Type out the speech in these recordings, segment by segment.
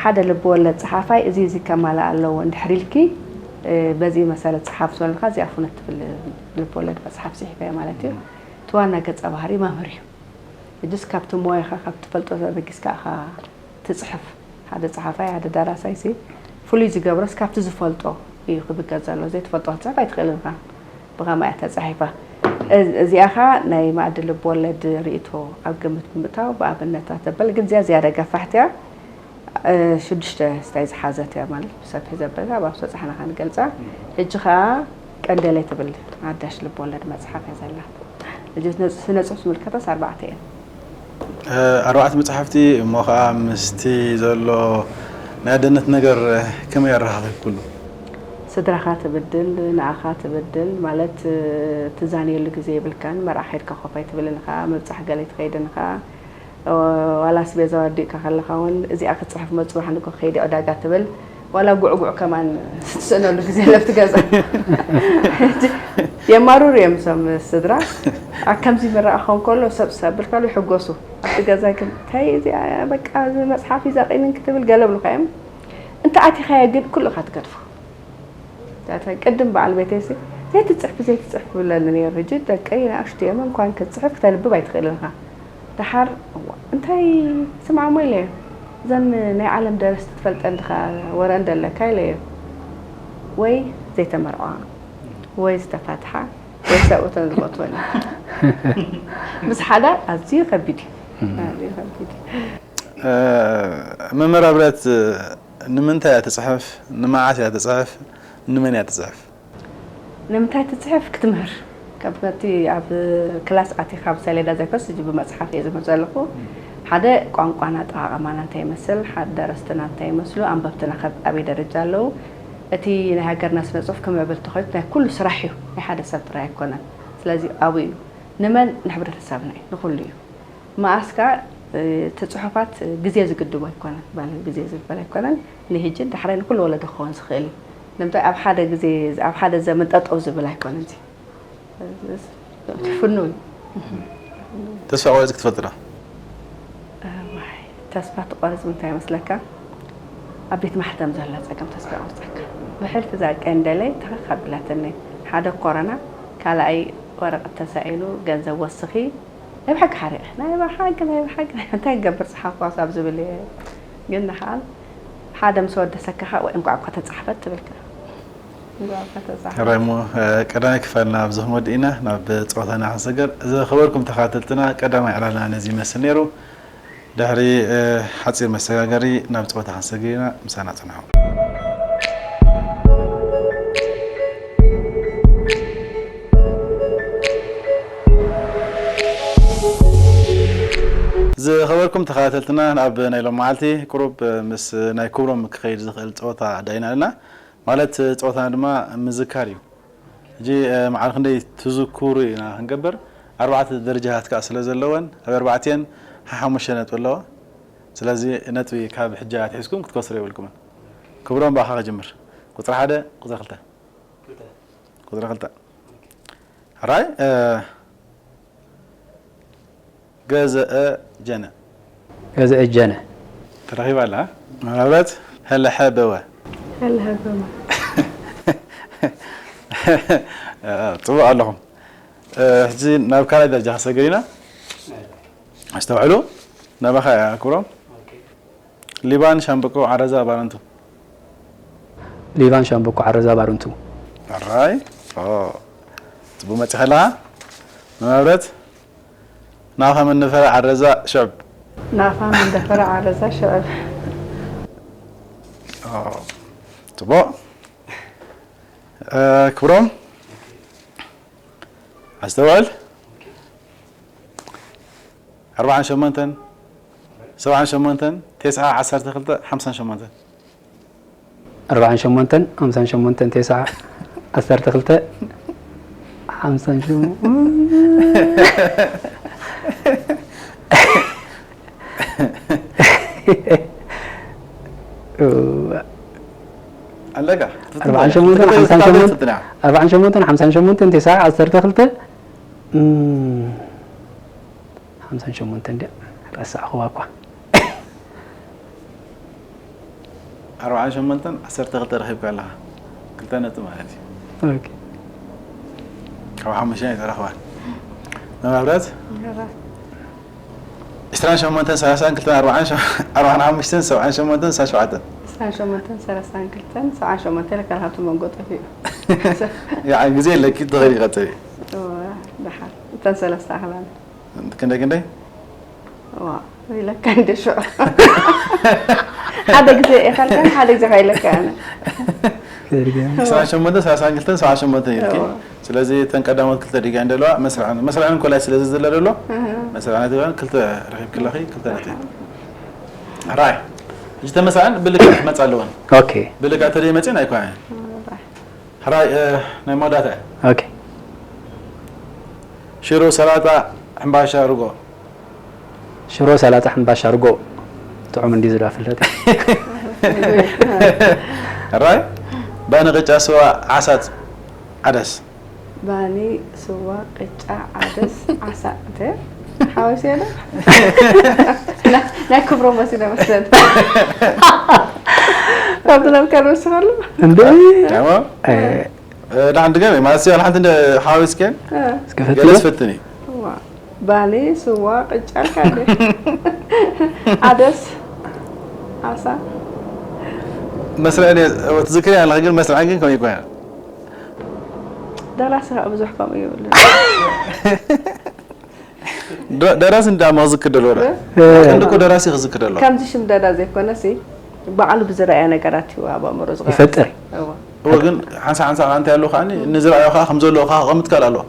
ሓደ ልብ ወለድ ጸሓፋይ እዚ እዚ ከማልእ ኣለዎ እንድሕር ኢልኪ፣ እ፣ በዚ መሰረት ጸሓፍ ዝበልካ እዚኣ ፍኖት ትብል ልብ ወለድ መጽሓፍ ጽሒፈ ማለት እዩ። እቲ ዋና ገጸ ባህሪ መምህር እዩ። እጅስ ካብቲ ሞያኻ፣ ካብ ትፈልጦ ተበጊስካ ኢኻ ትጽሕፍ። ሓደ ጸሓፋይ፣ ሓደ ደራሳይ ሲ ፍሉይ ዝገብሮስ ካብቲ ዝፈልጦ እዩ ክብገስ ዘሎ። ዘይትፈልጦ ክትጽሕፍ ኣይትኽእልን ኢኻ። ብኸማይ እያ ተጻሒፋ። እ-፣ እዚኣ ኸኣ ናይ ማዕዲ ልብ ወለድ ርእይቶ ኣብ ግምት ብምእታው ብኣብነታት ተበል፣ ግን እዚኣ ዝያዳ ገፋሕቲ እያ። እ፣ ሽዱሽተ ስታይ ዝሓዘት እያ ማለት ብሰፊሕ ዘበለ ኣብ ዝተጻሕናኻ ንገልጻ። ሕጂ ኸኣ ቀንደለይ ትብል ሓዳሽ ልብ ወለድ መጽሓፍ እያ ዘላ። ሕጂ ስነ-፣ ስነ ጽሑፍ ዝምልከተስ ኣርባዕተ እየን። እ፣ ኣርባዕተ መጽሓፍቲ እሞ ኸኣ ምስቲ ዘሎ ናይ ኣደነት ነገር ከመይ ኣረኻኺብኩሉ? ስድራኻ ትብድል፣ ንዓኻ ትብድል፣ ማለት፣ እ፣ ትዛነየሉ ግዜ የብልካን። መርዓ ከይድካ ኮፍ ኣይትብልን ኢኻ፣ ምብጻሕ ገለ ኣይትኸይድን ኢኻ። እ፣ ዋላ ኣስቤዛ ወዲእካ ከለኻ እውን እዚኣ ክትጽሕፍ እሞ ጽባሕ ንግሆ ክኸይድ እየ ዕዳጋ ትብል። ዋላ ጉዕጉዕ ከማን ትስእነሉ ግዜ ኣሎ ኣብቲ ገዛ። የማርሩ እዮም እዞም ስድራ። ኣብ ከምዚ ምርቓ ክኸውን ከሎ ሰብ ሰብ ብልካሉ ይሕጎሱ። ኣብቲ ገዛ ግን እንታይ እዚኣ በቃ እዚ መጽሓፍ እዩ ዘቒንን ክትብል ገለ ብሉኻ እዮም። እንተ ኣቲኻዮ ግን ኩሉ ኢኻ ትገድፎ። እታ ቅድም በዓል ቤተይሲ ዘይትጽሕፊ ዘይትጽሕፊ ይብለኒ ነይሩ። ሕጂ ደቀይ ንኣሽቱ እዮም፣ እንኳን ክትጽሕፍ ክተንብብ ኣይትኽእልን ኢኻ። ደሓር እዋ፣ እንታይ ስምዓሞ ኢለዮ፣ እዘን ናይ ዓለም ደረስቲ ትፈልጠን ድኻ ወረን ደለካ ኢለዮ። ወይ ዘይተመርዓዋ ወይ ዝተፋትሓ ወይ ሰብኡተን ዝሞትወን። ምስ ሓዳር ኣዝዩ ከቢድ እዩ። ኣዝዩ ከቢድ እዩ። እ፣ መምህር ኣብረት ንምንታይ እያ ትጽሕፍ? ንመዓስ እያ ትጽሕፍ? ንመን እያ ትጽሕፍ? ንምንታይ ትጽሕፍ? ክትምህር። ካብ እቲ ኣብ ክላስ ኣቲኻ ኣብ ሰሌዳ ዘይኮስ፣ ሕጂ ብመጽሓፍ እየ ዝምህር ዘለኹ። ሓደ ቋንቋና ኣጠቓቕማና እንታይ ይመስል፣ ሓደ ደረስትና እንታይ ይመስሉ፣ ኣንበብትና ከ ኣበይ ደረጃ ኣለዉ፣ እቲ ናይ ሃገርና ስነ ጽሑፍ ክምዕብል ተኾይኑ ናይ ኩሉ ስራሕ እዩ፣ ናይ ሓደ ሰብ ጥራይ ኣይኮነን። ስለዚ ኣብኡ እዩ። ንመን? ንሕብረተሰብና እዩ፣ ንኹሉ እዩ። መኣስ ከኣ፣ እ፣ እቲ ጽሑፋት ግዜ ዝግድቦ ኣይኮነን፣ ባል ግዜ ዝብል ኣይኮነን። ንሕጂ ዳሕራይ ንኹሉ ወለዶ ክኸውን ዝኽእል እዩ። ንምንታይ ኣብ ሓደ ግዜ፣ ኣብ ሓደ ዘመን ጠጠው ዝብል ኣይኮነን። እዚ ፍኑው እዩ። ተስፋ ቆሪጽ ክትፈልጥ ዶ? እዋይ፣ ተስፋ ትቆርጽ ምንታይ ይመስለካ? ኣብ ቤት ማሕተም ዘሎ ጸገም ተስፋ የቑርጸካ። ብሕልፊ እዛ ቀንደለይ ተኸኽ ኣቢላትኒ። ሓደ ኮሮና፣ ካልኣይ ወረቐት ተሳኢኑ፣ ገንዘብ ወስኺ፣ ናይ ብሓቂ ሓሪቐ። ናይ ብሓቂ፣ ናይ ብሓቂ፣ ናይ እንታይ ክገብር ጸሓፍኩ ክሳብ ዝብል እየ። ግን ንሓል ሓደ ምስ ወደሰካ ኸኣ፣ ወይ እንቋዕ እኳ ተጻሕፈት ትብል ከኣ። እንቋዕ እኳ ተጻሕፈት። ሕራይ እሞ፣ እ፣ ቀዳማይ ክፋልና ኣብዚ ክንወድእ ኢና፣ ናብ ጸወታና ክንሰገር። ዝኸበርኩም ተኸታተልትና፣ ቀዳማይ ዕላልና ነዚ ይመስል ነይሩ። ድሕሪ፣ እ፣ ሓጺር መሰጋገሪ ናብ ጸወታ ክንሰግር ኢና፣ ምሳና ጽንሑ። ዝኸበርኩም ተኸታተልትና፣ ኣብ ናይ ሎም መዓልቲ ቁሩብ ምስ ናይ ክብሮም ክኸይድ ዝኽእል ጸወታ ኣዳሊና ኣለና። ማለት ጸወታና ድማ ምዝካር እዩ። ሕጂ፣ እ፣ መዓል ክንደይ ትዝክሩ ኢና ክንገብር። ኣርባዕተ ደረጃታት ከኣ ስለ ዘለወን፣ ኣብ ኣርባዕቲኤን ሓሙሽተ ነጥቢ ኣለዋ። ስለዚ ነጥቢ ካብ ሕጂ ኣትሒዝኩም ክትከስሩ የብልኩምን። ክብሮም፣ ብኣኻ ክጅምር። ቁጽሪ ሓደ፣ ቁጽሪ ክልተ። ክልተ። ቁጽሪ ክልተ። ሕራይ፣ እ፣ ገዘአ ጀነ። ገዘአ ጀነ። ተረኺባ ኣላ። መራብረት፣ ሀለሐ በወ። ሀለሐ በወ። እ፣ ጽቡቕ ኣለኹም። እ፣ ሕጂ ናብ ካልኣይ ደረጃ ክንሰግር ኢና። ኣስተውዕሉ። ናባኻ እያ ክብሮም። ሊባን ሻምበቆ ዓረዛ ባረንቱ። ሊባን ሻምበቆ ዓረዛ ባረንቱ። ሕራይ። ኦ፣ ጽቡቕ መጺኻ ኣለኻ። መማብረት፣ ናኻ መንደፈረ ዓረዛ ሽዕብ። ናኻ መንደፈረ ዓረዛ ሽዕብ። ኦ፣ ጽቡቕ። እ፣ ክብሮም፣ ኣስተውዕል። ኣርባዓን ሸሞንተን፣ ሰብዓን ሸሞንተን፣ ተስዓ፣ ዓሰርተ ክልተ፣ ሓምሳን ሸሞንተን። ኣርባዓን ሸሞንተን፣ ሓምሳን ሸሞንተን፣ ተስዓ፣ ዓሰርተ ክልተ፣ ሓምሳን ሸሞንተን። ኣለካ። ኣርባዓን ሸሞንተን፣ ሓምሳን ሸሞንተን፣ ኣርባዓን ሸሞንተን፣ ሓምሳን ሸሞንተን፣ ተስዓ፣ ዓሰርተ ክልተ፣ እም፣ ሓምሳን ሸሞንተን እንድያ፣ ረሳዕኽዋ እኳ። ኣርባዓን ሸሞንተን ዓሰርተ ክልተ ረኺብካ ኣለኻ። ክልተ ነጥቢ ማለት እዩ። ኦኬ። ካብ ሓሙሽተ ኣይተረኽባን። መማብራት? ዕስራን ሸሞንተን፣ ሰላሳን ክልተን፣ ኣርባዓን ሸ-፣ ኣርባዓን ሓሙሽተን፣ ሰብዓን ሸሞንተን፣ ሰብዓን ሸውዓተን። ዕስራን ሸሞንተን፣ ሰላሳን ክልተን፣ ሰብዓን ሸሞንተን፣ ለካ ካብቲ መንጎ ጠፊኡ። ያ፣ ግዜ ኣለኪ፣ ትኽእሊ፣ ቀጽሊ። እወ፣ ደሓን። እተን ሰለስተ ኣኽላለ። ክንደይ፣ ክንደይ? ዋ፣ ኢለካ እንደ ሽዑ። ሓደ ግዜ ኢኻልካ፣ ሓደ ግዜ ካይለካ ኣነ። ከድገም። ዕስራን ሸሞንተን፣ ሰላሳን ክልተን፣ ሰብዓን ሸሞንተን ኢልኪ። እዎ። ስለዚ እተን ቀዳሞት ክልተ ዲጋ እንደለዋ መስርዐን፣ መስርዐን ኮላይ ስለዚ ዝለ ዘሎ፣ እህ። መስርዐን ትብለን ክልተ ረኺብኪ ኣለኺ፣ ክልተ ነጥቢ። ራይ። ሕጂ ተመስርዐን ብልክዕ ክመጻ ኣለወን። ኦኬ። ብልክዕ ተደይ መጺን ኣይኮነን። ራይ። ሕራይ፣ እ፣ ናይ መወዳእታ እያ። ኦኬ። ሽሮ፣ ሰላጣ፣ ሕምባሻ፣ ርጎ። ሽሮ፣ ሰላጣ፣ ሕምባሻ፣ ርጎ። ጥዑም እንዲ ዝዳ ፍለጥ። ሕራይ፣ ባኒ፣ ቅጫ፣ ስዋ፣ ዓሳት፣ ዓደስ። ባኒ፣ ስዋ፣ ቅጫ፣ ዓደስ፣ ዓሳ። እንተ ሓወስ የለ? ናይ፣ ናይ ክብሮም መሲለ መስለን። ካብቲ ናትካ ንወስኸሉ? እንደ ያማ? እ፣ እ፣ ንሓንቲ ገለ ማለት እዚኣ ሓንቲ እንደ ሓዊስከን እስከ ገለ ፈትኖ? ስፈትኒ። እዋ። ባኒ፣ ስዋ፣ ቅጫ ኣልካ እንደ። ዓደስ፣ ዓሳ። መስርዐን እየ፣ ትዝክሪ ኣለኺ፣ ግን መስርዐን ግን ከምኡ ይኮና። ደራሲ ከዓ ብዙሕ ከምኡ ይብሉ። ደ-፣ ደራሲ እንዳ መዝክር ደሎ ረ። እ። ቀንዲ እኮ ደራሲ ክዝክር ደሎ። ከምዚ ሽምደዳ ዘይኮነሲ፣ ባዕሉ ብዝረኣየ ነገራት እዩ ኣብ ኣእምሮ ዝቐርጽ። ይፈጥር። እዋ። እዎ፣ ግን ሓንሳእ ሓንሳእ ከኣ እንታይ ኣለዎ ከኣ፣ ንዝረኣዮ ከኣ ከም ዘለዎ ከኣ ክቐምጥ ከኣል ኣለዎ።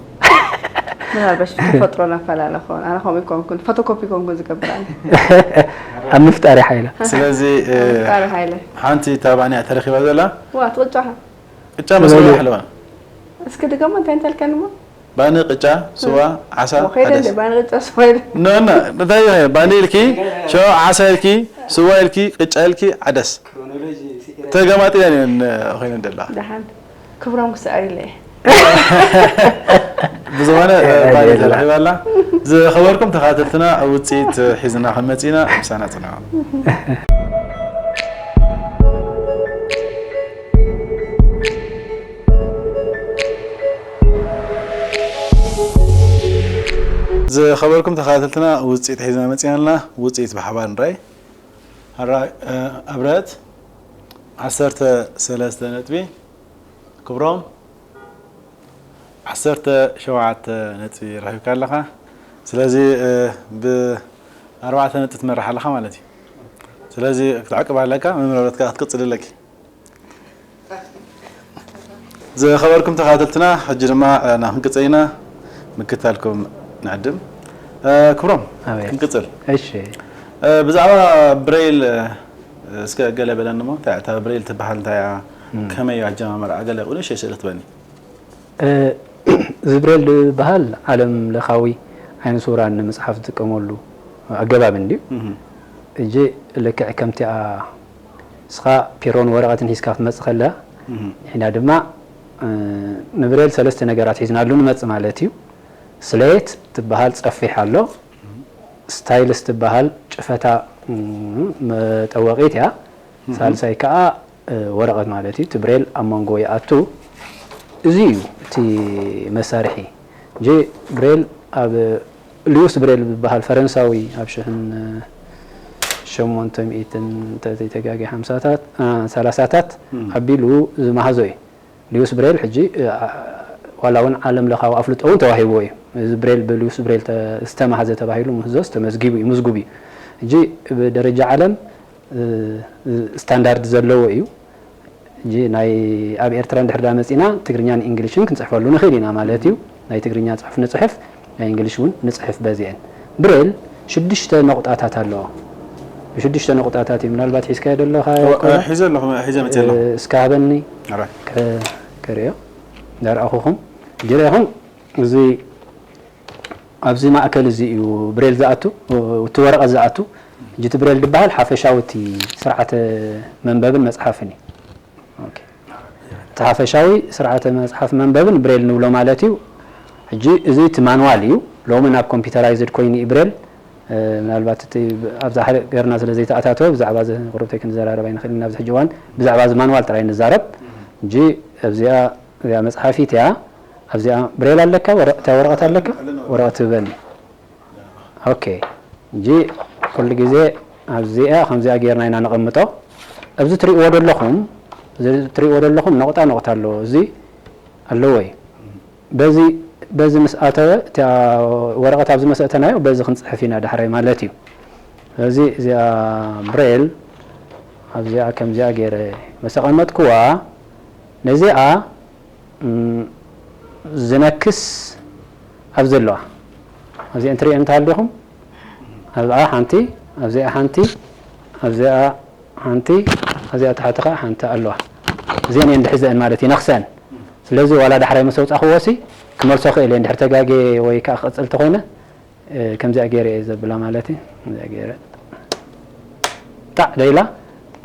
ምናልባሽ ተፈጥሮና ኣፈላለ ክኸውን። ኣነ ከምኡ ኣይኮንኩን፣ ፎቶኮፒ ኮንኩን ዝገብር ኣነ። ኣብ ምፍጣር ሓይላ። ስለዚ፣ እ፣ ኣብ ምፍጣር ሓይለ። ሓንቲ ታባንያ ተረኺባ ዘላ። ዋ፣ ትቕጫኻ። ቅጫ መስሎ በሉ። ሓለዋ። እስኪ ድገሞ፣ እንታይ እንተልከኒ እሞ? ባኒ፣ ቅጫ፣ ስዋ፣ እ። ዓሳ፣ ኦ፣ ከይደ ዓደስ። እንደ ባኒ፣ ቅጫ፣ ስዋ ኢለ። ኖ፣ ኖ፣ እንታይ እዩ? ባኒ ኢልኪ፣ ሸው ዓሳ ኢልኪ፣ ስዋ ኢልኪ፣ ቅጫ ኢልኪ፣ ዓደስ። ክሮኖሎጂ ስኢረ። ተገማጢለን እየን፣ እ፣ ኮይነን ደላ። ደሓን። ክብሮም ክስዕር ኢለ እየ። ብዝኾነ፣ እ፣ ባኒ የላ። ተረኺባ ኣላ። ዝኸበርኩም ተኸታተልትና፣ ውፅኢት ሒዝና ክንመፅእ ኢና። ምሳና ፅንሑ። ዝኸበርኩም ተኸታተልትና፣ ውፅኢት ሒዝና መፂና ኣለና። ውፅኢት ብሓባር ንርኣይ። ሕራይ፣ እ፣ ኣብረት ዓሰርተ ሰለስተ ነጥቢ፣ ክብሮም ዓሰርተ ሸውዓተ ነጥቢ ረኺብካ ኣለኻ። ስለዚ፣ እ፣ ብኣርባዕተ ነጥቢ ትመርሕ ኣለኻ ማለት እዩ። ስለዚ ክትዕቅብ ኣለካ፣ መምረረትካ ክትቅጽል ኣለኪ። ዝኸበርኩም ተኸታተልትና፣ ሕጂ ድማ ዕላልና ክንቅጽል ኢና። ምክታልኩም ንዕድም። እ፣ ክብሮም፣ ኣቤት። ክንቅጽል። እሺ። እ፣ ብዛዕባ ብሬል፣ እ፣ እስከ ገለ በለኒ እሞ፣ እንታይ እታ ብሬል ትበሃል፣ እንታይ እያ? እም። ከመይ እዩ ኣጀማምራ? ገለ ንእሽተይ ስእሊ ክትበኒ። እ፣ እዚ ብሬል ዝበሃል ዓለም ለኻዊ ዓይነ ስውራን ንምጽሓፍ ዝጥቀመሉ ኣገባብ እንድዩ። እህ። እጂ ልክዕ ከምቲኣ ንስኻ ፒሮን ወረቐትን ሒዝካ ክትመጽእ ከለኻ፣ እህ። ንሕና ድማ፣ እ፣ ንብሬል ሰለስተ ነገራት ሒዝናሉ ንመጽእ ማለት እዩ። ስሌት ትበሃል ጸፊሕ ኣሎ። ስታይልስ ትበሃል ጭፈታ፣ እ፣ መጠወቒት እያ። እህ። ሳልሳይ ከኣ፣ እ፣ ወረቐት ማለት እዩ። እቲ ብሬል ኣብ መንጎ ይኣቱ። እዚ እዩ እቲ መሳርሒ። እንጂ ብሬል ኣብ ሉዊስ ብሬል ዝበሃል ፈረንሳዊ ኣብ ሽሕን ሸሞንተ ሚእትን እንተዘይተጋግየ ሓምሳታት፣ እ፣ ሰላሳታት እም። ኣቢሉ ዝመሃዞ እዩ። ሉዊስ ብሬል ሕጂ፣ እ፣ ዓ-፣ ዋላ እውን ዓለም ለኻዊ ኣፍልጦ እውን ተዋሂብዎ እዩ። እዚ ብሬል ብሉዊስ ብሬል ተ-፣ ዝተማህዘ ተባሂሉ ምህዞስ ተመዝጊቡ እዩ፣ ምዝጉብ እዩ። ሕጂ ብደረጃ ዓለም፣ እ፣ እ፣ ስታንዳርድ ዘለዎ እዩ። ሕጂ ናይ ኣብ ኤርትራ እንድሕር ዳ መጺና ትግርኛን እንግሊሽን ክንጽሕፈሉ ንኽእል ኢና ማለት እዩ። ናይ ትግርኛ ጽሑፍ ንጽሕፍ፣ ናይ እንግሊሽ እውን ንጽሕፍ በዚአን። ብሬል ሽዱሽተ ነቑጣታት ኣለዎ። ብሽዱሽተ ነቑጣታት እዩ። ምናልባት ሒዝካዮ ዘለኻ እወ፣ ይኮነ? እ፣ ሒዘ ኣለኹ፣ ሒዘ መጽእ ኣለኹ። እ፣ እስከ ሃበኒ። ኣረ። ከ-፣ ከርእዮ። ዘርኣኹኹም። ጀሪኹም እዚ ኣብዚ ማእከል እዚ እዩ ብሬል ዝኣቱ፣ እቲ ወረቐት ዝኣቱ። ሕጂ እቲ ብሬል ዝበሃል ሓፈሻዊ እቲ ስርዓተ መንበብን መጽሓፍን እዩ። ኦኬ። እቲ ሓፈሻዊ ስርዓተ መጽሓፍ መንበብን ብሬል ንብሎ ማለት እዩ። ሕጂ እዚ እቲ ማንዋል እዩ። ሎሚ ናብ ኮምፒውተራይዝድ ኮይኑ እዩ ብሬል። ምናልባት እቲ ኣብዛ ሓደ ገርና ስለ ዘይተኣታተወ ብዛዕባ እዚ ቁሩብተይ ክንዘራረብ ኣይንኽእል ኢና ኣብዚ ሕጂ እዋን። ብዛዕባ እዚ ማንዋል ጥራይ ንዛረብ እንጂ ኣብዚኣ እዚኣ መጽሓፊት እያ። ኣብዚኣ ብሬል ኣለካ፣ ወረ- እታ ወረቐት ኣለካ፣ ወረቐት ትበኒ። ኦኬ፣ እንጂ ኩሉ ግዜ ኣብዚኣ ከምዚኣ ጌርና ኢና ነቐምጦ። ኣብዚ ትሪእዎ ዘለኹም፣ እዚ ትሪእዎ ዘለኹም ነቑጣ ነቑጣ ኣለዎ። እዚ ኣለዎ እዩ። በዚ በዚ ምስ ኣተወ እታ ወረቐት ኣብዚ ምስ ኣእተናዮ በዚ ክንጽሕፍ ኢና ዳሕራይ ማለት እዩ። ስለዚ እዚኣ ብሬል ኣብዚኣ ከምዚኣ ገይረ መሰቐመጥክዋ ነዚኣ ዝነክስ ኣብ ዘለዋ ኣብዚአን ትሪእን እንተሃሊኹም ኣብኣ ሓንቲ ኣብዚኣ ሓንቲ ኣብዚኣ ሓንቲ ኣብዚኣ ታሕቲ ከዓ ሓንቲ ኣለዋ። እዚአን እየን ድሕዘአን ማለት ይነክሰን። ስለዚ ዋላ ዳሕራይ ምስ ኣውፃእኽዎ ሲ ክመልሶ ክእል እየ እንድሕር ተጋጌ ወይ ከዓ ክቕፅል ተኮይነ ከምዚኣ ገይረ እየ ዘብላ ማለት እዩ። ከምዚኣ ገይረ ጣዕ ደይላ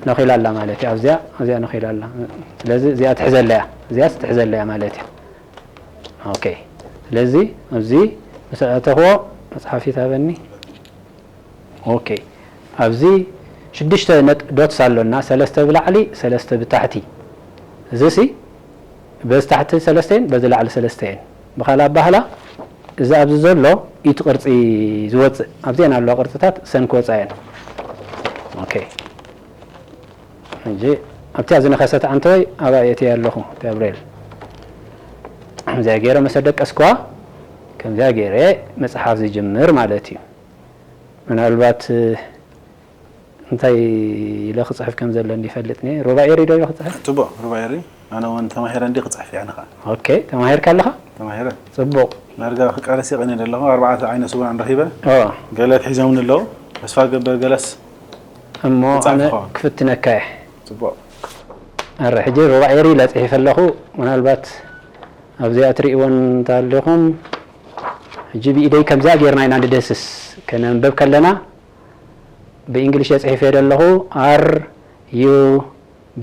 ነኺላ ኣላ ማለት እዩ። ኣብዚኣ ኣብዚኣ ነኺላ ኣላ። ስለዚ እዚኣ ትሕዘለያ እዚኣ ትሕዘለያ ማለት እዩ። ኦኬ ስለዚ ኣብዚ ምስ ኣእተኽዎ መፅሓፊት ሃበኒ። ኦኬ ኣብዚ ሽዱሽተ ነጥ ዶትስ ኣሎና ሰለስተ ብላዕሊ ሰለስተ ብታሕቲ። እዚ ሲ በዚ ታሕቲ ሰለስተ እየን በዚ ላዕሊ ሰለስተ እየን። ብኻልእ ኣባህላ እዚ ኣብዚ ዘሎ ኢቲ ቅርፂ ዝወፅእ ኣብዚአን ኣለዋ ቅርፅታት ሰን ክወፃ እየን። ኦኬ ሕጂ ኣብቲያ ዝነኸሰት ዓንተወይ ኣብኣ የእትየ ኣለኹ። እቲያ ብሬል ከምዚኣ ገይረ መሰ ደቀስኳ ከምዚኣ ገይረ መፅሓፍ ዝጅምር ማለት እዩ። ምናልባት እንታይ ኢለ ክፅሕፍ ከም ዘለኒ ይፈልጥ እየ። ሩባ ኤሪ ዶ ኢለ ክፅሕፍ? ፅቡቅ ሩባ ኤሪ። ኣነ እውን ተማሂረ እንዲ ክፅሕፍ እየ። ኣነ ከዓ ኦኬ ተማሂርካ ኣለኻ? ተማሂረ። ፅቡቅ። ዳርጋ ክቃለስ ይቀኒ ዘለኹ ኣርባዕተ ዓይነ ስውራን ረኺበ ኦ ገለ ትሒዞምኒ ኣለዉ። ተስፋ ገብር ገለስ እሞ ክጻፍ ኣነ ይኸውን። ክፍትነካ እየ። ጽቡቕ። ኣረ ሕጂ ሩባ ኤሪ ኢለ ጽሒፈ ኣለኹ። ምናልባት ኣብዚኣ ትርእይወን እንተሃሊኹም ሕጂ ብኢደይ ከምዚኣ ጌርና ኢና ንደስስ። ከነንበብ ከለና ብእንግሊሽ እየ ጽሒፈ ዘለኹ። ኣር ዩ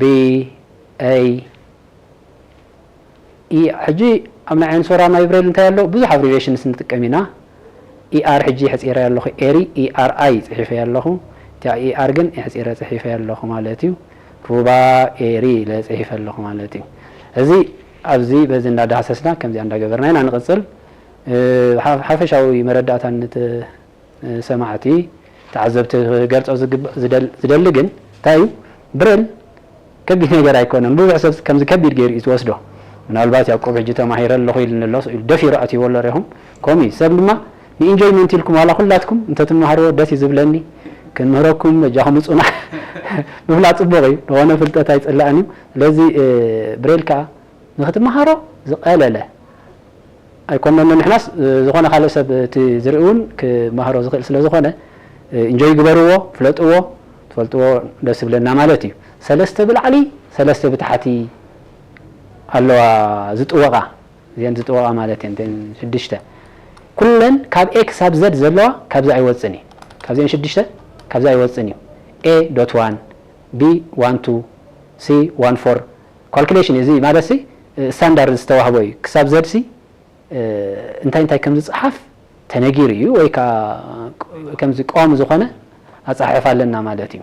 ቢ ኤ ኢ ሕጂ ኣብ ናይ ዓይኒ ሶራ ማይ ብሬል እንታይ ኣሎ ብዙሕ ኣብሪቬሽንስ ንጥቀም ኢና። ኢኣር ሕጂ ሕፂረ ኣለኹ ኤሪ ኢኣር ኣይ ፅሒፈ ኣለኹ። እቲኣ ኢኣር ግን ሕፂረ ፅሒፈ ኣለኹ ማለት እዩ። ሩባ ኤሪ ኢለ ፅሒፈ ኣለኹ ማለት እዩ። እዚ ኣብዚ በዚ እንዳዳህሰስና ከምዚኣ እንዳገበርና ኢና ንቕፅል። ሓፈሻዊ መረዳእታ ሰማዕቲ ተዓዘብቲ ክገልጾ ዝደሊ ግን እንታይ እዩ ብሬል ከቢድ ነገር ኣይኮነን። ብዙሕ ሰብ ከምዚ ከቢድ ገይሩ እዩ ዝወስዶ። ምናልባት ያዕቆብ ሕጂ ተማሂረ ኣለኹ ኢሉ ኣሎ ኢሉ ደፊሩ ኣትይዎ ኣሎ ሪኹም። ከምኡ እዩ ሰብ ድማ ንኢንጆይመንት ኢልኩም ዋላ ኩላትኩም እንተትመሃርዎ ደስ እዩ ዝብለኒ። ክንምህረኩም በጃኹም ምጹና። ምፍላጥ ጽቡቕ እዩ። ዝኾነ ፍልጠት ኣይጽላእን እዩ። ስለዚ ብሬል ከኣ ንኽትመሃሮ ዝቐለለ ኣይኮነን። ንሕናስ ዝኾነ ካልእ ሰብ እቲ ዝርኢ እውን ክመሃሮ ዝኽእል ስለ ዝኾነ ኢንጆይ ግበርዎ፣ ፍለጥዎ፣ ትፈልጥዎ ደስ ይብለና ማለት እዩ። ሰለስተ ብላዕሊ ሰለስተ ብታሕቲ ኣለዋ ዝጥወቓ። እዚአን ዝጥወቓ ማለት እየን እተን ሽዱሽተ ኩለን ካብ ኤ ክሳብ ዘድ ዘለዋ ካብዚ ኣይወፅን እዩ። ካብዚአን ሽዱሽተ ካብዚ ኣይወፅን እዩ። ኤ ዶት ዋን ቢ ዋን ቱ ሲ ዋን ፎር ካልኩሌሽን እዚ ማለት ሲ ስታንዳርድ ዝተዋህቦ እዩ። ክሳብ ዘድ ሲ እንታይ እንታይ ከም ዝፀሓፍ ተነጊሩ እዩ ወይ ከዓ ከምዚ ቀዋሚ ዝኾነ ኣፀሓሕፋ ኣለና ማለት እዩ።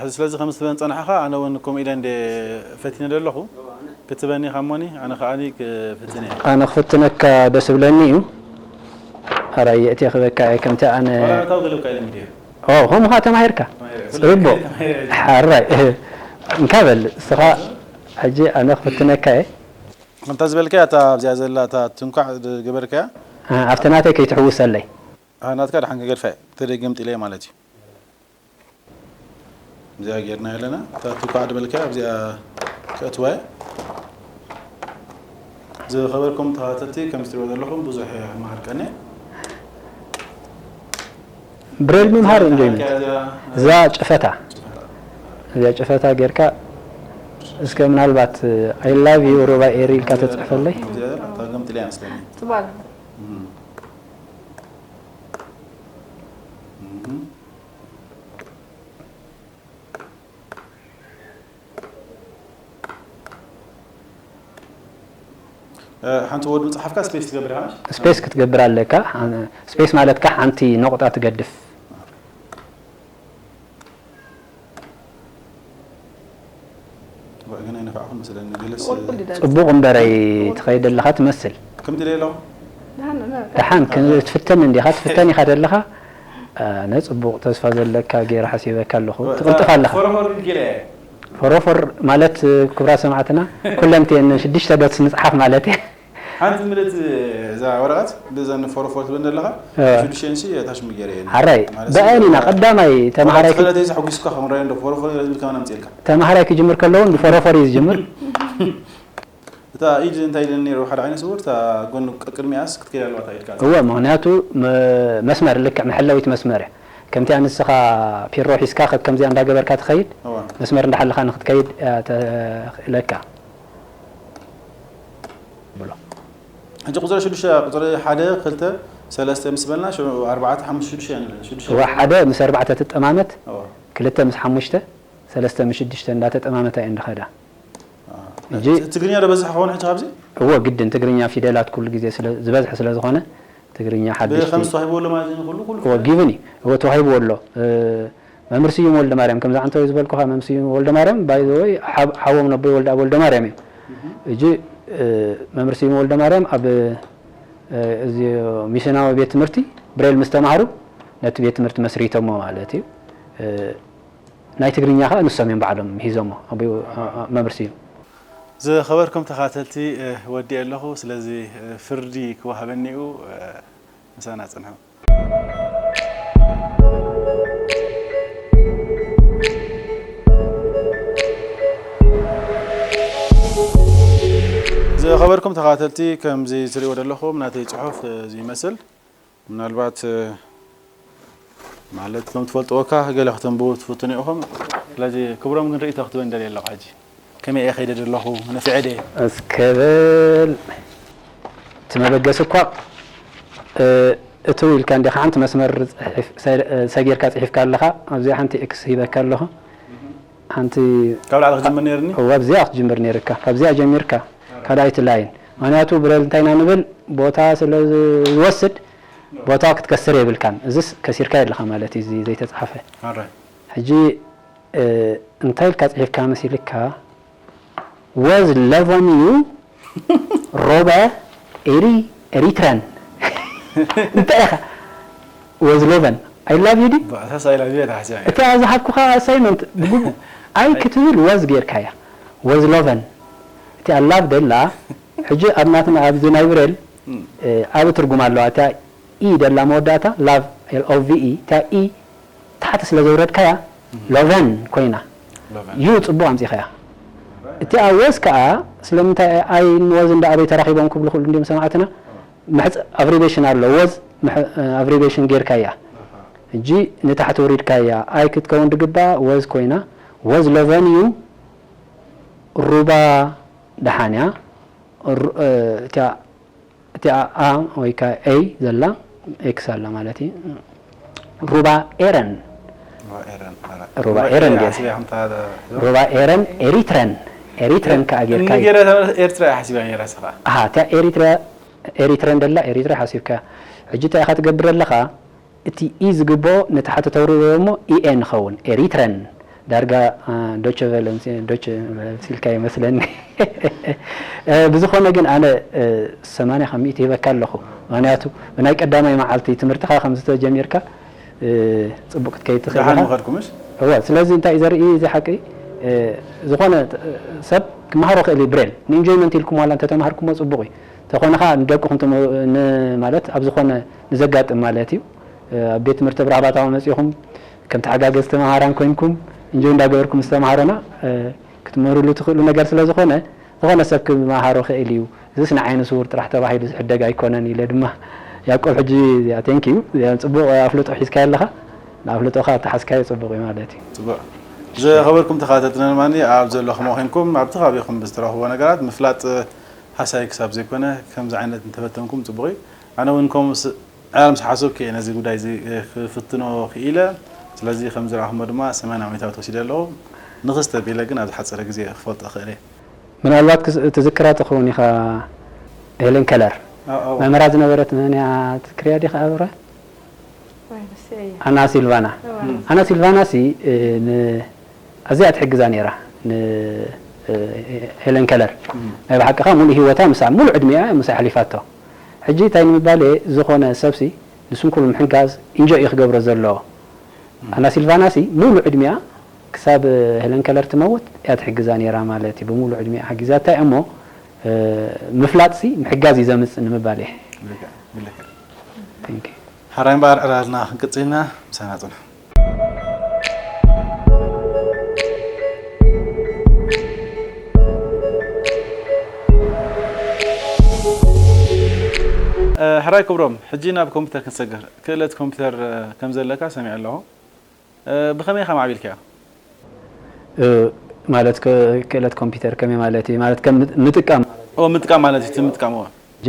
ሕዚ ስለዚ ከም ዝትበን ፀናሕኻ ኣነ እውን ከምኡ ኢለ እንደ ፈቲነ ዘለኹ ክትበኒ ካሞኒ ኣነ ከዓ ክፍትን እየ። ኣነ ክፍትነካ ደስ ብለኒ እዩ። ኣራይ የእትየ ክበካ እየ ከምቲ ኣነ ዋላ መታው ገለብካ ኢለ ሚድዮ ኦ ከምኡ ከዓ ተማሂርካ ተማሂረ። ጽቡቅ ተማሂረ። ሓራይ እንካ በል እስኻ ሕጂ ኣነ ክፍትነካ እየ። ከምታ ዝበልካያ እታ ኣብዚኣ ዘላ እታ ትንኳዕ ዝገበርካያ ኣብቲ ናተይ ከይትሕውሰለይ። ኣህ ናትካ ድሓን ክገድፋ እየ ተደገምጢለየ ማለት እዩ። እዚኣ ጌርና ኣለና እታ ትንኳዕ ዝበልካያ ኣብዚኣ ከእትዋ እየ። ዝኸበርኩም ተኸታተልቲ ከም ዝትሪእዎ ዘለኹም ብዙሕ እየ ክመሃር ቀንየ። ብሬል ምምሃር እንጆይመንት እዛ ጭፈታ እዚኣ ጭፈታ ጌርካ እስከ ምናልባት I love you ሩባ ኤሪ ኢልካ ተጽሕፈለይ። ሓንቲ ወርድ ምጽሓፍካ ስፔስ ትገብር ኢኻ። ስፔስ ክትገብር ኣለካ። ስፔስ ማለት ከኣ ሓንቲ ነቑጣ ትገድፍ። ግን ኣይነፋዕኹም መስለኒ። ገለስ ቁልቁል ይደርስ። ጽቡቕ እምበረይ ትኸይድ ኣለኻ ትመስል። ከምቲ ደሎ ደሓን ክትፍተን እንዲኻ ትፍተን ኢኻ ዘለኻ። ኣነ ጽቡቕ ተስፋ ዘለካ ገይረ ሓሲበካ ኣለኹ። ትቕልጥፍ ኣለኻ። ፎረፎር ዲለ ፎሮፎር ማለት ክቡራት ሰማዕትና ኩለን እተን ሽዱሽተ ገጽ ምጽሓፍ ማለት እየ። ሓንቲ ምለት እዛ ወረቐት ብዘን ፎረፎር ትብል ዘለኻ እ። ሽዱሽተን ሲ ታሽሙ ገይረ እየ። ሓራይ ማለት ብኣየን ኢና ቀዳማይ ተማሃራይ ተፈለጠ እዚ ሕጉስካ ከምራይ እንዶ ፎረፎር ዝብል ከማን ኣምጽልካ ተማሃራይ ክጅምር ከለውን ብፎሮፎር እዩ ዝጅምር። እታ ኢድ እንታይ ኢለን ነይሩ ሓደ ዓይነት ስውር እታ ጎኑ ቅድሚኣስ ክትከይድ ኣለዋ እታ ኢድካ እወ ምክንያቱ መ- መስመር ልክዕ መሐለዊት መስመር እያ። ከምቲ ኣንስኻ ፒሮ ሒዝካ ከከምዚኣ እንዳገበርካ ትኸይድ እዋ መስመር እንዳሓለኻ ንክትከይድ እያ ተኽእለካ። ብሎ ሕጂ ቁፅሪ ሽዱሽተ ቁፅሪ ሓደ ክልተ ሰለስተ ምስ በልና ሽዑ ኣርባዕተ ሓሙሽተ ሽዱሽተ እያ ንብል ሽዱሽተ እወ ሓደ ምስ ኣርባዕተ ትጠማመት እዋ ክልተ ምስ ሓሙሽተ ሰለስተ ምስ ሽዱሽተ እንዳተጠማመታ እየን ዝኸዳ። ሕጂ- ትግርኛ ዶ በዝሕ ክኸውን ሕጂ ካብዚ እዎ ግድን ትግርኛ ፊደላት ኩሉ ግዜ ስለ ዝበዝሐ ስለ ዝኾነ ትግርኛ ሓደሽቲ ብከምዚ ተዋሂብዎ ኣሎ ማለት እዩ ንኩሉ ኩሉ እዎ ጊቭን እዩ እዎ ተዋሂብዎ ኣሎ። መምህር ስዩም ወልደ ማርያም ከምዚ ዓንተወይ ዝበልኩኻ መምህር ስዩም ወልደ ማርያም ባይ ዘ ወይ ሓዎም ነቦይ ወልደ ኣብ ወልደ ማርያም እዮም። እጂ መምህር ስዩም ወልደ ማርያም ኣብ እዚ ሚስዮናዊ ቤት ትምህርቲ ብሬል ምስ ተማሃሩ ነቲ ቤት ትምህርቲ መስሪቶሞ ማለት እዩ። ናይ ትግርኛ ኸኣ ንሶም እዮም ባዕሎም ሂዞሞ ኣቦይ መምህር ስዩም። ዝኸበርኩም ተኻተልቲ ወዲኤ ኣለኹ። ስለዚ ፍርዲ ክወሃበኒ እዩ። ምሳና ጽንሑ። ዝኸበርኩም ተኻተልቲ ከምዚ ትሪእዎ ዘለኹም ናተይ ጽሑፍ እዚ ይመስል። ምናልባት ማለት ከም ትፈልጥዎ እካ ገለ ከተንብቡ ትፍትኑ ኢኹም። ስለዚ ክብሮም ግን ርእይቶ ክትበን ደልየ ኣለኹ ሕጂ። ከመይ እየ ከይደ ዘለኹ ነፊዐ ድየ? እስከ በል እቲ መበገሲ እኳ እትው ኢልካ እንዲኻ ሓንቲ መስመር ሰጊርካ ፅሒፍካ ኣለኻ ኣብዚኣ ሓንቲ ኤክስ ሂበካ ኣለኹ ሓንቲ ካብ ላዕሊ ክጅምር ነይርኒ እዋ ኣብዚኣ ክትጅምር ነይርካ ካብዚኣ ጀሚርካ ካልኣይቲ ላይን ምክንያቱ ብረል እንታይ ኢና ንብል ቦታ ስለ ዝወስድ ቦታ ክትከስር የብልካን እዚስ ከሲርካ የለኻ ማለት እዩ እዚ ዘይተፃሓፈ ኣረ ሕጂ እንታይ ኢልካ ፅሒፍካ መሲልካ ወዝ ለቨን ዩ ሮበ ኤሪ ኤሪትረን እንታይ ኢኻ ወዝ ለቨን ኣይ ላቭ ዩ ዲ ባእሳስ ኣይላቪ ተሓሲያ እቲ ዝሃብኩኻ ኣሳይመንት ብግቡእ ኣይ ክትብል ወዝ ጌርካያ ወዝ ለቨን እቲ ኣላቭ ደላ ሕጂ ኣብ ናትና ኣብዚ ናይ ብሬል ዓቢ ትርጉም ኣለዋ እታ ኢ ደላ መወዳእታ ላቭ ኤል ኦ ቪ ኢ እታ ኢ ታሕቲ ስለ ዘውረድካያ ሎቨን ኮይና ዩ ጽቡቕ ኣምጺኻያ እቲኣ ወዝ ከኣ ስለምንታይ ኣይ ንወዝ እንዳ ኣበይ ተራኺቦም ክብሉ ክእሉ እንዲም ሰማዕትና ኣብሪቤሽን ኣሎ ወዝ ኣብሪቤሽን ጌርካያ እጂ ንታሕቲ ውሪድካያ ኣይ ክትከውን ድግባ ወዝ ኮይና ወዝ ሎቨን እዩ ሩባ ደሓን እያ እቲኣ a ወይ ከዓ a ዘላ x ኣላ ማለት እዩ ሩባ ኤረን ሩባ ኤረን ሩባ ኤረን ኤሪትረን ኤሪትረን ከዓ ጌርካ እዩ ንጌረ ኤርትራ እያ ሓሲባ ነራ ስኻ ኣሃ እቲኣ ኤሪትራ ኤሪትረን ደላ ኤሪትራ ሓሲብካ ሕጂ እንታይ ኢኻ ትገብር ኣለኻ እቲ ኢ ዝግብኦ ንታሕቲ ተውርዶ እሞ ኢኤ ንኸውን ኤሪትረን ዳርጋ ዶቸ ቨለ ዶቸ ኢልካ ይመስለኒ ብዝኾነ ግን ኣነ ሰማንያ ካብ ሚእቲ ሂበካ ኣለኹ ምክንያቱ ብናይ ቀዳማይ መዓልቲ ትምህርትኻ ከም ዝተጀሚርካ ፅቡቅ ክትከይድ ትኽእል ደሓን ኢኻ ምኸድኩምሽ እወ ስለዚ እንታይ እዩ ዘርኢ እዚ ሓቂ ዝኾነ ሰብ ክመሃሮ ክእል እዩ ብሬል ንኢንጆይመንት ኢልኩም ዋላ እንተተማሃርኩሞ ፅቡቅ እዩ ተኾነ ከዓ ንደቅኹም ትም- ን- ማለት ኣብ ዝኾነ ንዘጋጥም ማለት እዩ ኣብ ቤት ትምህርቲ ብራህባታዊ መፂኹም ከም ተሓጋገዝቲ መሃራን ኮይንኩም እንጆ እንዳገበርኩም ዝተምሃሮና ክትምህርሉ ትኽእሉ ነገር ስለ ዝኾነ ዝኾነ ሰብ ክመሃሮ ክእል እዩ እዚስ ንዓይነ ስውር ጥራሕ ተባሂሉ ዝሕደግ ኣይኮነን ኢለ ድማ ያቆብ ሕጂ ቴንክ ዩ ፅቡቕ ኣፍልጦ ሒዝካ ኣለኻ ንኣፍልጦኻ ተሓዝካዮ ፅቡቕ እዩ ማለት እዩ ፅቡቅ ዝኸበርኩም ተኸታተልትና ድማ ኣብ ዘለኹም ኮይንኩም ኣብቲ ከባቢኹም ብዝትረኽብዎ ነገራት ምፍላጥ ሓሳይ ክሳብ ዘይኮነ ከምዚ ዓይነት እንተፈተንኩም ፅቡቅ እዩ ኣነ እውን ከምኡ ዕላል ምስ ሓሰብኩ እየ ነዚ ጉዳይ እዚ ክፍትኖ ክኢለ ስለዚ ከም ዝረኣኹሞ ድማ ሰማንያ ሚእታዊ ተወሲደ ኣለኹ ንኽስተ ቢለ ግን ኣብ ዝሓፀረ ግዜ ክፈልጦ ክእል እየ ምናልባት ክስ- ትዝክራ ትኸውን ኢኻ ሄለን ከለር ኣዎ። መምህራ ዝነበረት መን እያ ትክርያ ዲኻ ኣብረ ወይ ንስይ እያ። ኣና ሲልቫና እዋ። ኣና ሲልቫና ሲ እ፣ ን- ኣዝያ ትሕግዛ ነይራ ን እ፣ ሄለን ከለር ናይ ብሓቂ ከዓ ሙሉእ ህይወታ ምሳ ሙሉእ ዕድሚኣ ምሳ ኣሕሊፋቶ ሕጂ እንታይ ንምባል እየ ዝኾነ ሰብሲ ንስንኩሉ ምሕጋዝ ኢንጆ እዩ ክገብሮ ዘለዎ ኣና ሲልቫና ሲ ሙሉእ ዕድሚኣ ክሳብ ሄለን ከለር ትመውት እያ ትሕግዛ ነይራ ማለት እዩ ብሙሉእ ዕድሚኣ ሓጊዛታ እያ እሞ እ፣ ምፍላጥ ሲ ምሕጋዝ እዩ ዘምፅእ ንምባል እየ ልክዕ ልክዕ Thank you። ሓራይ እምበኣር ዕላልና ክንቅፅልና ምሳና ፅንሑ ሕራይ ክብሮም ሕጂ ናብ ኮምፒተር ክንሰግር ክእለት ኮምፒተር ከም ዘለካ ሰሚዐ ኣለኹ ብኸመይ ኢኻ ማዕቢልካዮ ማለት ክእለት ኮምፒተር ከመይ ማለት እዩ ማለት ከም ምጥቃም ምጥቃም ማለት እዩ ምጥቃም ሕጂ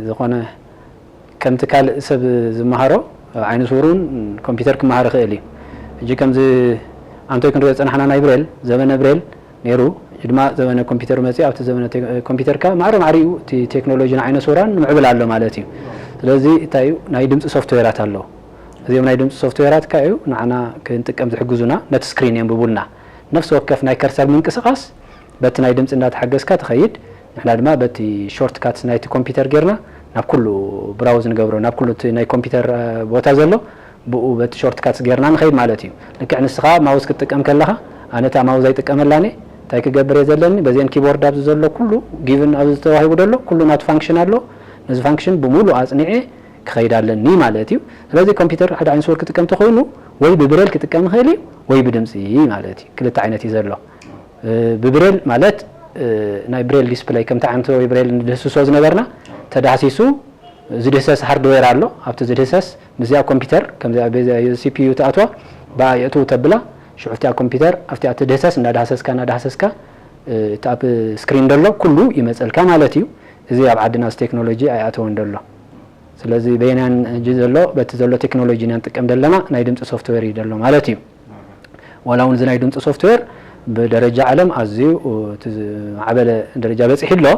ዝኾነ ከምቲ ካልእ ሰብ ዝመሃሮ ዓይነ ስውር እውን ኮምፒተር ክመሃር ይኽእል እዩ። ሕጂ ከምዚ ኣንቶይ ክንሪኦ ዝፀናሕና ናይ ብሬል ዘበነ ብሬል ነይሩ ሕጂ ድማ ዘበነ ኮምፒተር መፅኡ ኣብቲ ዘበነ ኮምፒተር ከ ማዕረ ማዕሪኡ እቲ ቴክኖሎጂ ንዓይነ ስውራን ንምዕብል ኣሎ ማለት እዩ። ስለዚ እንታይ እዩ ናይ ድምፂ ሶፍትዌራት ኣለዉ። እዚኦም ናይ ድምፂ ሶፍትዌራት ከ እዩ ንዓና ክንጥቀም ዝሕግዙና ነቲ ስክሪን የንብቡልና። ነፍሲ ወከፍ ናይ ከርሰር ምንቅስቓስ በቲ ናይ ድምፂ እንዳተሓገዝካ ትኸይድ ንሕና ድማ በቲ ሾርት ካትስ ናይቲ ኮምፒተር ጌርና ናብ ኩሉ ብራውዝ ንገብሮ ናብ ኩሉ እቲ ናይ ኮምፒተር ቦታ ዘሎ ብኡ በቲ ሾርት ካትስ ጌርና ንኸይድ ማለት እዩ ልክዕ ንስኻ ማውስ ክትጥቀም ከለኻ ኣነ እታ ማውዝ ኣይጥቀመላን እየ እንታይ ክገብር እየ ዘለኒ በዚአን ኪቦርድ ኣብዚ ዘሎ ኩሉ ጊቭን ኣብዚ ተዋሂቡ ዘሎ ኩሉ ናቱ ፋንክሽን ኣሎ ነዚ ፋንክሽን ብሙሉ ኣፅኒዐ ክኸይድ ኣለኒ ማለት እዩ ስለዚ ኮምፒተር ሓደ ዓይነት ስውር ክጥቀም ተኾይኑ ወይ ብብሬል ክጥቀም ይኽእል እዩ ወይ ብድምፂ ማለት እዩ ክልተ ዓይነት እዩ ዘሎ ብብሬል ማለት ናይ ብሬል ዲስፕለይ ከምቲ ዓንተ ወይ ብሬል ንድህስሶ ዝነበርና ተዳህሲሱ ዝድህሰስ ሃርድዌር ኣሎ ኣብቲ ዝድህሰስ ምስዚኣ ኮምፒተር ከምዚኣ CPU ተኣትዋ ብኣ የእትው ተብላ ሽዑ ኣብቲኣ ኮምፒተር ኣብቲኣ ትድህሰስ እንዳዳህሰስካ እንዳዳህሰስካ እቲ ኣብ ስክሪን ደሎ ኩሉ ይመፀልካ ማለት እዩ እዚ ኣብ ዓድና እዚ ቴክኖሎጂ ኣይኣተወን ደሎ ስለዚ በየናን ሕጂ ዘሎ በቲ ዘሎ ቴክኖሎጂ ኢና ንጥቀም ዘለና ናይ ድምፂ ሶፍትዌር እዩ ደሎ ማለት እዩ ዋላ እውን እዚ ናይ ድምፂ ሶፍትዌር ብደረጃ ዓለም ኣዝዩ እቲ ዝዓበለ ደረጃ በፂሑ ኣሎ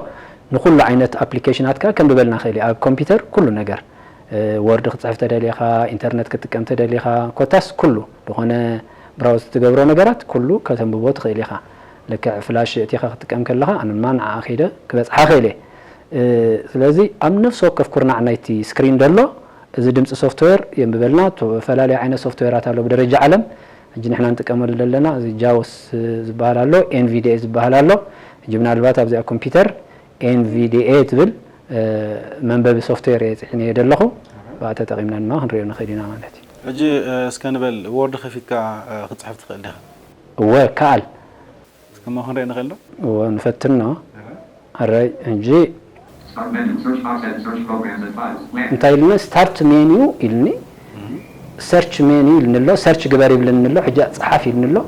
ንኩሉ ዓይነት ኣፕሊኬሽናት ከዓ ከንብበልና ክእል እዩ ኣብ ኮምፒተር ኩሉ ነገር ወርድ ክትፅሕፍ ተደሊኻ ኢንተርነት ክትጥቀም ተደሊኻ ኮታስ ኩሉ ዝኾነ ብራውዝ ትገብሮ ነገራት ኩሉ ከተንብቦ ትኽእል ኢኻ ልክዕ ፍላሽ እቲኻ ክትጥቀም ከለኻ ኣነማ ንዓ ከይደ ክበፅሓ ክእል እየ ስለዚ ኣብ ነፍሲ ወከፍ ኩርናዕ ናይቲ ስክሪን ደሎ እዚ ድምፂ ሶፍትዌር የንብበልና ዝተፈላለዩ ዓይነት ሶፍትዌራት ኣሎ ብደረጃ ዓለም ሕጂ ንሕና ንጥቀመሉ ዘለና እዚ ጃውስ ዝበሃል ኣሎ ኤንቪዲኤ ዝበሃል ኣሎ ሕጂ ምናልባት ኣብዚኣ ኮምፒተር ኤንቪዲኤ ትብል መንበቢ ሶፍትዌር እየ ፅሒነዮ ዘለኹ ብኣ ተጠቒምና ድማ ክንሪኦ ንኽእል ኢና ማለት እዩ ሕጂ እስከ ንበል ወርድ ከፊትካ ክትፅሕፍ ትኽእል ዲኻ እወ ከኣል እስከ እሞ ክንሪኦ ንኽእል ዶ እወ ንፈትኖ ኣራይ ሕጂ Start menu. Search box and search programs and files. Land. እንታይ ኢልኒ ስታርት ሜኒዩ ኢልኒ ሰርች ሜኒዩ ኢልኒ ኣሎ ሰርች ግበር ይብልኒ ኣሎ ሕጂ ፀሓፍ ኢልኒ ኣሎ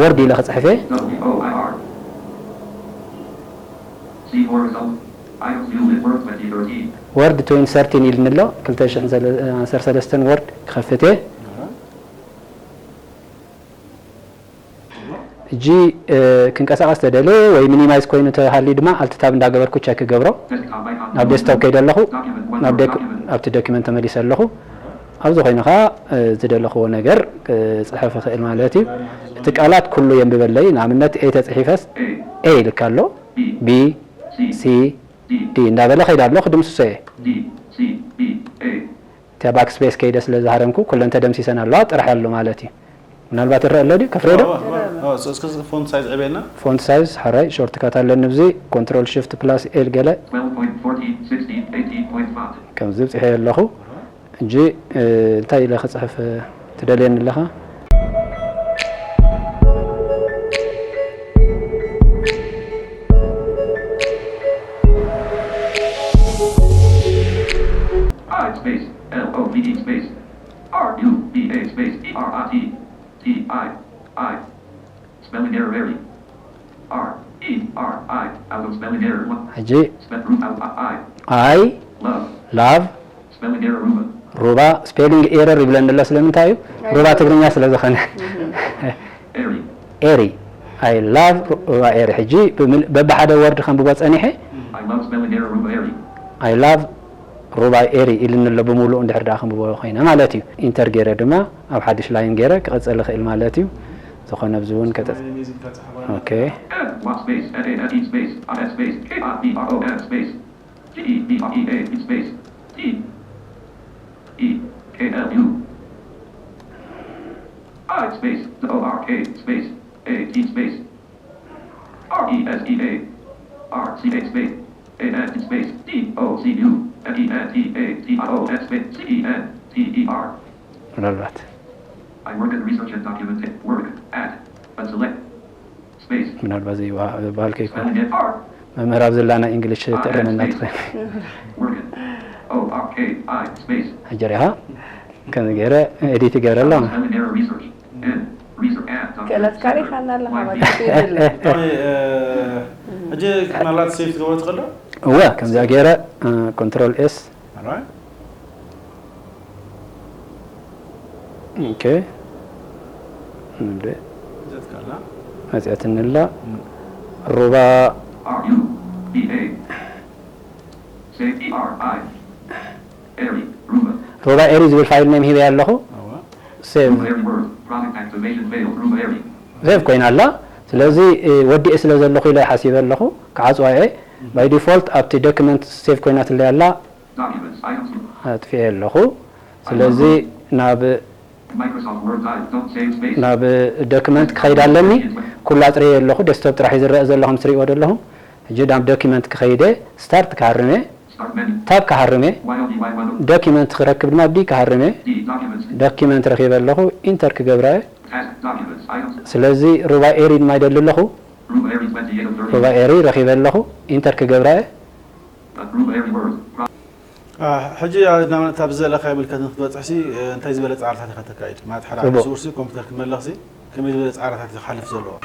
ወርድ ኢለ ክፅሕፈ W O I R. See more result. Items new in Word twenty thirteen. ወርድ ትወንቲ ሰርቲን ኢልኒ ኣሎ ክልተ ሽሕን ዓሰርተ ሰለስተን ወርድ ክኸፍት እየ ሕጂ ክንቀሳቐስ ተደልየ ወይ ሚኒማይዝ ኮይኑ ተሃልዩ ድማ ኣልትታብ እንዳገበርኩ ቸክ ክገብሮ ናብ ዴስክቶፕ ከይደ ኣለኹ ናብ ኣብቲ ዶኪመንት ተመሊሰ ኣለኹ ኣብዚ ኮይኑ ከዓ ዝደለኽዎ ነገር ክፅሕፍ ይኽእል ማለት እዩ እቲ ቃላት ኩሉ የንብበለይ ንኣብነት ኤ ተፅሒፈስ ኤ ይልካ ኣሎ ቢ ሲ ዲ እንዳበለ ከይደ ኣሎ ክድምስሶ እየ እቲኣ ባክስፔስ ከይደ ስለ ዝሃረምኩ ኩለን ተደምሲሰን ኣለዋ ጥራሕ ኣሎ ማለት እዩ ምናልባት ይረአ ኣሎ ድዩ ከፍሬዶ እስከ ፎንት ሳይዝ ዕቤልና ፎንት ሳይዝ ሓራይ ሾርትካት ኣለኒ ብዚ ኮንትሮል ሽፍት ፕላስ ኤል ገለ twelve point fourteen, sixteen, eighteen point font. ከምዚ ብፅሐ ኣለኹ እንጂ እንታይ ኢለ ክፅሕፍ ትደልየኒ ኣለኻ I space L O V E space R U B A space E R I T T I I. Spelling error area. R E R I. Out of spelling error. One. ሕጂ Spell root out I. ኣይ Love. ላቭ Spelling error Ruba. ሩባ ስፔሊንግ ኤረር ይብለኒ ኣሎ ስለምንታይ እዩ ሩባ ትግርኛ ስለ ዝኾነ Airy. ኤሪ ኣይ ላቭ ሩባ ኤሪ ሕጂ ብምል- በብሓደ ወርድ ከንብቦ ፀኒሐ I love spelling error Ruba Airy. I love ሩባ ኤሪ ኢልኒ ኣሎ ብምሉኡ እንድሕር ደኣ ከንብቦ ኮይነ ማለት እዩ። ኢንተር ገይረ ድማ ኣብ ሓድሽ ላይን ገይረ ክቕጽል ይኽእል ማለት እዩ። ዝኾነ ኣብዚ እውን ከጠ ኦኬ F one space F A N E space I S space K I B R O N space G E B R E A space T E K L U I space O R K space A T space R E S E A R C H space A N space D O C U M E N T A T I O N space C E N T E R ምናልባት I work in research and documentation. Work. Add. Unselect. Space. ምናልባት ዘይበሃልከ ይኮን Spelling it. R. መምህር ኣብ ዘላ ናይ እንግሊሽ ትእርመና ትኽእል Work. O R K I space. ሕጀር ኢኻ ከምዚ ገይረ ኤዲት ይገብረ ኣሎ Spelling error research. N. Research. Add. ክእለት ካሪኻና ኣለኻ ማለት እዩ። ብጣዕሚ ሕጂ ምናልባት ሴፍ ትገብሮ ትኽእል ዶ? እወ ከምዚኣ ገይረ ኮንትሮል ኤስ Alright. ኦኬ እንደ ዘትካላ መፅኣትኒ ኣላ ሩባ R U B A. Say T R I. Area. Ruba. ሩባ ኤሪ ዝብል ፋይል ኔም ሂበያ ኣለኹ ኣዋ ሴቭ Ruba area word. Product activation failed. Ruba area. ሴቭ ኮይና ኣላ ስለዚ ወዲኤ ስለ ዘለኹ ኢለ ሓሲበ ኣለኹ ክዓፅዋ እየ ባይ ዲፎልት ኣብቲ ዶክመንት ሴቭ ኮይናትለይ ኣላ Documents. Items. ኣጥፊኤ ኣለኹ ስለዚ ናብ Microsoft Word. I don't save space. ናብ ዶክመንት ክኸይድ ኣለኒ ኩሉ ኣፅርየ ኣለኹ ዴስክቶፕ ጥራሕ እዩ ዝረአ ዘሎ ከም ትሪእዎ ዘለኹም ሕጂ ናብ ዶክመንት ክኸይደ ስታርት ክሃርመ Start menu. ታብ ክሃርመ Y O D Y one. ዶክመንት ክረክብ ድማ ዲ ክሃርመ D. Documents. ዶክመንት ረኺበ ኣለኹ ኢንተር ክገብራ እየ Task. Documents. Items. ስለዚ ሩባ ኤሪ ድማ ይደሊ ኣለኹ Ruba area twenty-eight of thirty. ሩባ ኤሪ ረኺበ ኣለኹ ኢንተር ክገብራ እየ Ruba area word. Pro- ሕጂ ናብነት ኣብ ዘለካ ምልከት ንክትበፅሕ ሲ እንታይ ዝበለ ፃዕርታት ኢካ ተካይድ ማለት ሓደ ፅቡቅ። ሱርሲ ኮምፒተር ክመለኽ ሲ ከመይ ዝበለ ፃዕርታት እዩ ክሓልፍ ዘለዎ